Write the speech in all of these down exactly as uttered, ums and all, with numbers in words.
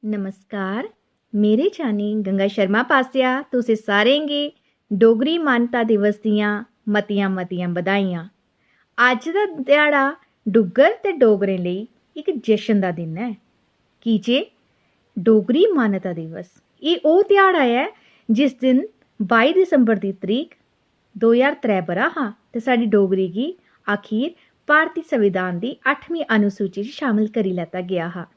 नमस्कार, मेरे जानी गंगा शर्मा पासेआ तुसें सारें गी डोगरी मानता दिवस दियां मतियां-मतियां बधाइयां। अज्ज दा ध्याड़ा डुग्गर ते डोगरें लेई इक जश्न दा दिन ऐ, की जे डोगरी मानता दिवस एह् ओह् ध्याड़ा ऐ जिस दिन बाई दिसंबर दी तरीक दो ज्हार त्रै ब'रा हा ते साढ़ी डोगरी गी आखिर भारती संविधान दी अठमीं अनुसूची च शामिल करी लैता गेआ हा।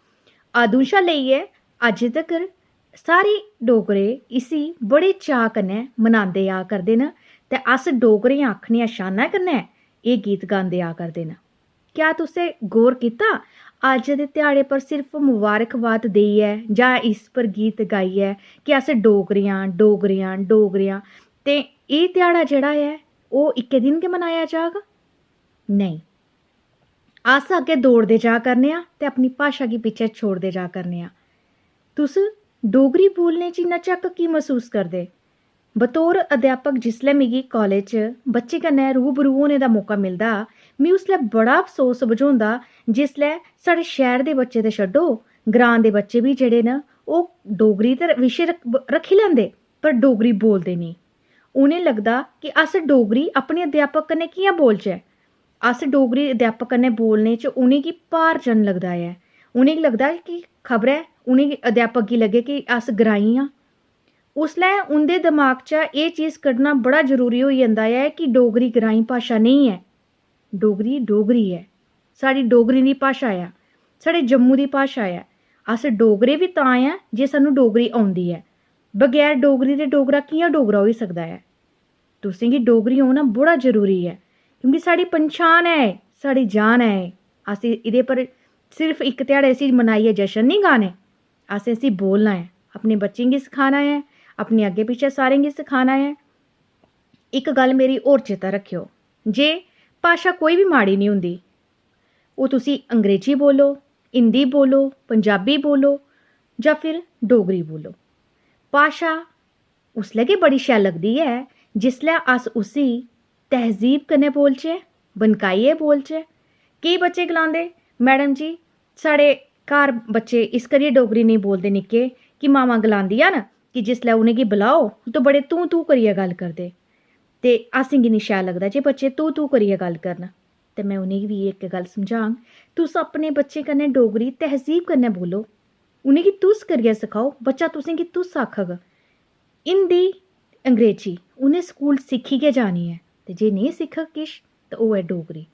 अदूं शा लेइयै अज्ज तगर सारे डोगरे इसी बड़े चाऽ कन्नै मनांदे आ करदे न ते अस डोगरे आखने आं शानै कन्नै एह् गीत गांदे आ करदे न। क्या तुसें गौर कीता, अज्ज दे ध्याड़े पर सिर्फ मबारखबाद देइयै जां इस पर गीत गाइयै कि अस डोगरे आं, डोगरे आं, डोगरे आं, ते एह् ध्याड़ा जेह्ड़ा ऐ, ओह् इक्कै दिन गै मनाया जाग? नेईं। अस अग्गें दौड़दे जा करने आं ते अपनी भाशा गी पिच्छें छोड़दे जा करने आं। तुस डोगरी बोलने च इन्ना झक्क की मसूस करदे? बतौर अध्यापक जिसलै मिगी कालेज च बच्चें कन्नै रूबरू होने दा मौका मिलदा, मी उसलै बड़ा अफसोस बझोंदा जिसलै साढ़े शैह्र दे बच्चे ते छड्डो, ग्रांऽ दे बच्चे बी जेह्ड़े न, ओह् डोगरी ते विशे रक्ख-, रक्खी लैंदे, पर डोगरी बोलदे नेईं। उ'नें लगदा कि अस डोगरी अपने अध्यापक कन्नै कि'यां बोलचै? अस डोगरी अध्यापक कन्नै बोलने च उ'नेंगी भार जन लगदा ऐ। उ'नेंगी लगदा ऐ कि खबरै उ'नेंगी अध्यापक गी लग्गे कि अस ग्राईं आं। उसलै उं'दे दमाग चा एह् चीज कड्ढना बड़ा जरूरी होई जंदा ऐ कि डोगरी ग्राईं भाशा नेईं ऐ। डोगरी डोगरी ऐ। साढ़ी डोगरी दी भाशा ऐ। साढ़े जम्मू दी भाशा ऐ। अस डोगरे बी तां ऐ जे सानूं डोगरी औंदी ऐ। बगैर डोगरी दे डोगरा कि'यां डोगरा होई सकदा ऐ? तुसें गी डोगरी औना बड़ा जरूरी ऐ, क्योंकि साढ़ी पंछान ऐ एह्, साढ़ी जान ऐ एह्। अस एह्दे पर सिर्फ इक ध्याड़ा इसी मनाइयै जश्न निं गाने, असें इसी बोलना ऐ, अपने बच्चें गी सखाना ऐ, अपने अग्गें पिच्छें सारें गी सखाना ऐ। इक गल्ल मेरी होर चेता रक्खेओ जे भाशा कोई बी माड़ी निं होंदी, ओह् तुसी अंग्रेजी बोलो, हिंदी बोलो, पंजाबी बोलो जां फिर डोगरी बोलो। भाशा उसलै गै बड़ी शैल लगदी ऐ जिसलै अस उसी तैह्जीब कन्नै बोलचै, बनकाइयै बोलचै। केईं बच्चे गलांदे, "मैडम जी, साढ़े घर बच्चे इस करियै डोगरी नेईं बोलदे निक्के कि मामां गलांदियां न कि जिसलै उ'नेंगी बलाओ ते बड़े तूं-तूं करियै गल्ल करदे ते असेंगी निं शैल लगदा जे बच्चे तूं-तूं करियै गल्ल करन।" ते में उ'नेंगी बी इक गल्ल समझाङ, तुस अपने बच्चें कन्नै डोगरी तैह्जीब कन्नै बोलो, उ'नेंगी तुस करियै सखाओ, बच्चा तुसेंगी तुस आखग। हिंदी, अंग्रेजी उ'नें स्कूल सिक्खी गै जानी ऐ ते जे नेईं सिक्खग किश ते ओह् ऐ डोगरी।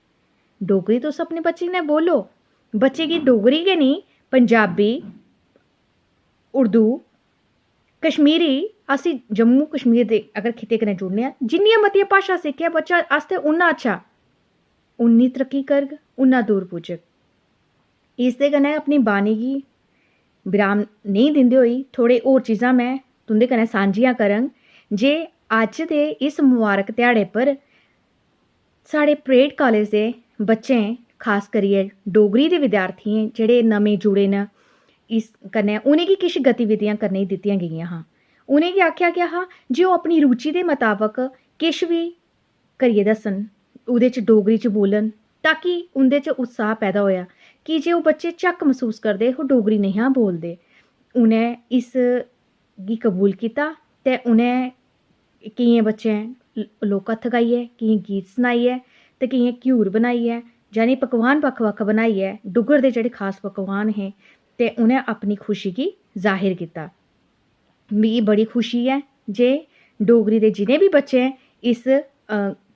डोगरी तुस अपने बच्चें कन्नै बोलो, बच्चें गी डोगरी गै नेईं, पंजाबी, उर्दू, कश्मीरी, अस जम्मू कश्मीर दे अगर खित्ते कन्नै जुड़ने आं, जिन्नियां मतियां भाशां सिक्खै बच्चा, अस ते उन्ना अच्छा, उन्नी तरक्की करग, उन्ना दूर पुज्जग। इसदे कन्नै अपनी बाणी गी विराम नेईं दिंदे होई थोह्ड़े होर चीजां में तुं'दे कन्नै सांझियां करङ जे अज्ज दे इस मुबारक ध्याड़े पर साढ़े परेड कालेज दे बच्चें, खास करियै डोगरी दे विद्यार्थियें जेह्ड़े नमें जुड़े न इस कन्नै, उ'नेंगी किश गतिविधियां करने गी दित्तियां गेइयां हां। उ'नेंगी आखेआ गेआ हा जे ओह् अपनी रुचि दे मताबक किश बी करियै दस्सन, ओह्दे च डोगरी च बोलन, ताकि उं'दे च उत्साह पैदा होआ, की जे ओह् बच्चे झक्क मसूस करदे हे, ओह् डोगरी नेईं हा बोलदे। उ'नें इस गी कबूल कीता ते उ'नें केइयें बच्चें ल-, लोक कत्थ गाइयै, केइयें गीत सनाइयै ते केइयें घ्यूर बनाइयै, यानी पकवान बक्ख-बक्ख बनाइयै, डुग्गर दे जेह्ड़े खास पकवान हे, ते उ'नें अपनी खुशी गी जाहिर कीता। मिगी बड़ी खुशी ऐ जे डोगरी दे जि'नें बी बच्चें इस, अ,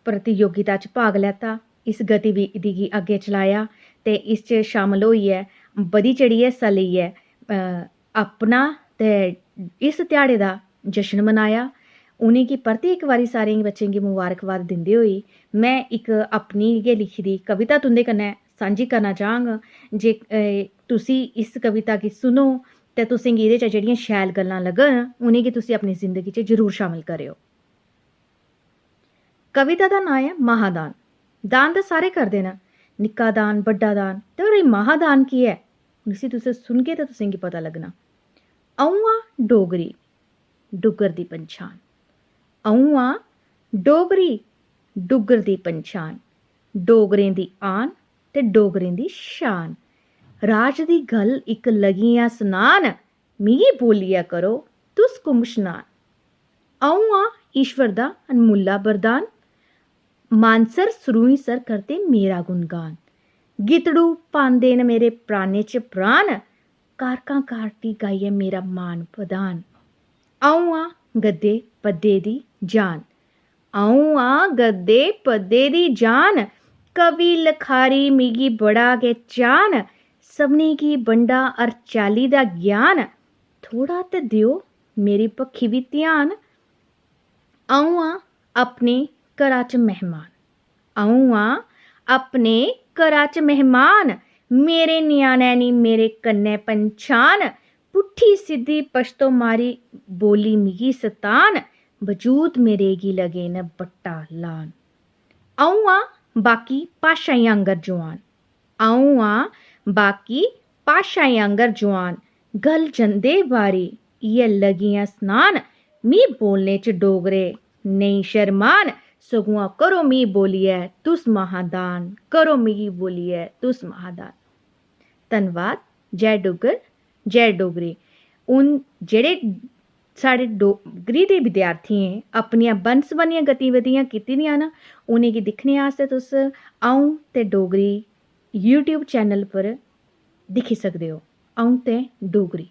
प्रतियोगिता च भाग लैता, इस गतिविधि गी अग्गें चलाया ते इस च शामल होइयै, बधी चढ़ियै हिस्सा लेइयै, अ, अपना ते इस ध्याड़े दा जश्न मनाया। उ'नेंगी परतियै इक बारी सारें गी बच्चें गी मबारकबाद दिंदे होई में इक अपनी गै लिखी दी कविता तुं'दे कन्नै सांझी करना चाह्ङ जे, अ, तुसी इस कविता गी सुनो ते तुसेंगी एह्दे च जेह्ड़ियां शैल गल्लां लग्गन, उ'नेंगी तुसी अपनी जिंदगी च जरूर शामिल करेओ। कविता दा नांऽ ऐ महादान। दान ते सारे करदे न, निक्का दान, बड्डा दान, ते पर एह् महादान केह् ऐ? हून इसी तुस सुनगे ते तुसेंगी पता लग्गना। अ'ऊं आं डोगरी, डुग्गर दी पंछान। अ'ऊं आं डोगरी, डुग्गर दी पंछान। डोगरें दी आन ते डोगरें दी शान। राज दी गल्ल इक लगी आं सनान, मिगी बोलियै करो तुस कुंभ स्नान। अ'ऊं आं ईश्वर दा अनमुल्ला बरदान। मानसर सरूईंसर करदे मेरा गुणगान। गितड़ू पांदे न मेरे प्राणें च प्राण। कारकां कारती गाइयै मेरा मान बधान। अ'ऊं आं गद्दे पद्दे दी जान। अ'ऊं आं गद्दे पद्दे दी जान। कवि लखारी मिगी बड़ा गै चान। सभनें गी बंडा हर चाल्ली दा ज्ञान। थोड़ा ते देओ मेरी बक्खी बी ध्यान। अ'ऊं आं अपने घरा च मैहमान। अ'ऊं आं अपने घरा च मैहमान। मेरे ञ्याणै नी मेरे कन्नै पंछान। पुट्ठी सिद्धी पश्तो मारी बोली मिगी सतान। बजूद मेरे गी लगे न बट्टा लान। अ'ऊं आं बाकी भाशाएं आंगर जुआन। अ'ऊं आं बाकी भाशाएं आंगर जुआन। गल जंदे बारी इ'यै लगियां सनान। मी बोलने च डोगरे नेईं शरमान। सगुआं करो मी बोलियै तुस महादान। करो मिगी बोलियै तुस महादान। धन्नवाद। जय डुग्गर, जय डोगरी। हून जेह्ड़े साढ़े डोगरी दे विद्यार्थियें अपनियां बन्न-सबन्नियां गतिविधियां कीती दियां न, उ'नेंगी दिक्खने आस्तै तुस अ'ऊं ते डोगरी YouTube चैनल पर दिक्खी सकदे ओ। अ'ऊं ते डोगरी।